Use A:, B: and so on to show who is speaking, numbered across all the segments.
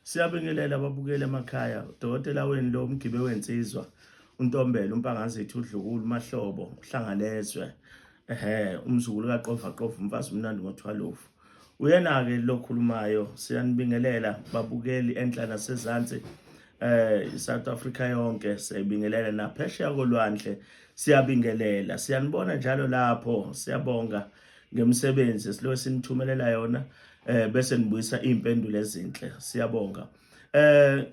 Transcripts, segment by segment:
A: Siyabingelela ababukeli emakhaya. Udokotela wenu lo umgibe wensizwa uNtombela uMpangazethu uDlukulu uMahlobo uHlangalezwe. Ehhe umzukulu kaQova Qova umfazi umnandi ngothwalofu. Uyena-ke lo khulumayo siyanibingelela babukeli enhla nasezansi South Africa yonke siyabingelela naphesheya kolwandle siyabingelela siyanibona njalo lapho siyabonga ngemisebenzi esiloke sinithumelela yona bese nibuyisa izimpendulo ezinhle siyabonga.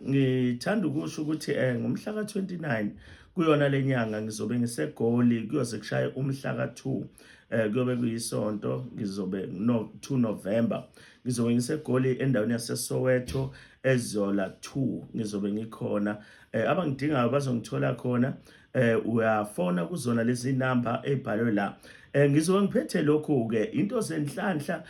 A: Ngithanda ukusho ukuthi ngomhla ka-29 kuyona lenyanga ngizobe ngiseGoli kuyoze kushaye umhla ka-2 kuyobe kuyisonto ngizobe no 2 November ngizobe ngiseGoli endaweni yaseSoweto eZola 2 ngizobe ngikhona. Abangidingayo bazongithola khona. Uyafona kuzona lezi number ezibhalwe la. Ngizobe ngiphethe lokhu ke into zenhlanhla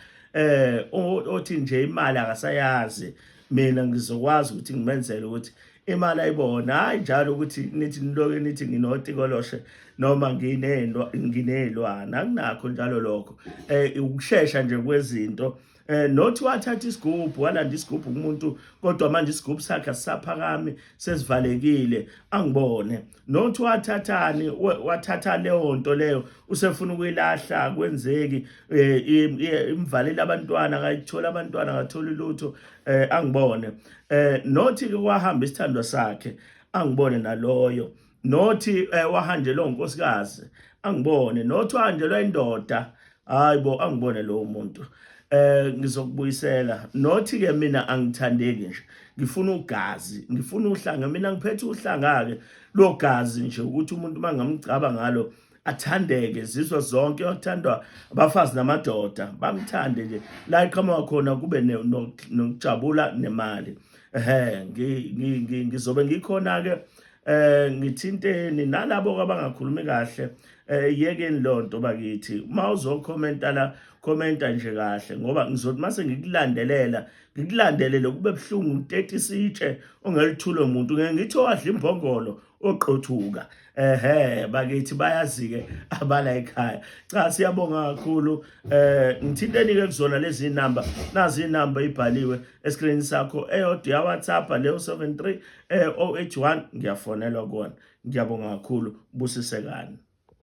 A: othi nje imali akasayazi mina ngizokwazi ukuthi ngimenzele ukuthi imali ayibona hayi njalo ukuthi nithi niloke nithi nginotikoloshe noma nginelwana akunakho njalo lokho. Ukushesha nje kwezinto nothi wathatha isigubhu walanda isigubhu kumuntu kodwa manje isigubhu sakhe asisaphakami sesivalekile angibone. Nothi wathathani wathatha leyo nto leyo usefuna ukuyilahla kwenzeki imvalile abantwana akayithola abantwana akatholi lutho angibone. Nothi ke kwahamba isithandwa sakhe angibone naloyo. Nothi wahanjelwa unkosikazi angibone. Nothi wahanjelwa indoda hayibo angibone lowo muntu. Ngizokubuyisela. Nothi ke mina angithandeki nje ngifuna ugazi ngifuna uhlanga mina ngiphethe uhlanga ke lo gazi nje ukuthi umuntu mangamgcaba ngalo athandeke zizwe zonke uyathandwa abafazi namadoda bamthande nje la iqhamuka khona kube nokujabula nemali. Ehhe ngizobe ngikhona ke ngithinteni nalabo abangakhulumi kahle yekeni lonto bakithi. Uma uzokhomenta la khomenta nje kahle ngoba ngizothi mase ngikulandelela ngikulandelele kube buhlungu ngitetisa itshe ongelithule umuntu ngeke ngithi owadla imbongolo oqothuka. Ehhe bakithi bayazi-ke abala ekhaya. Cha siyabonga kakhulu. Ngithinteni ke kuzona lezi inamba nazi inamba ibhaliwe escreen sakho eyodwa ya WhatsApp leyo 73 081 ngiyafonelwa kona. Ngiyabonga kakhulu busisekani.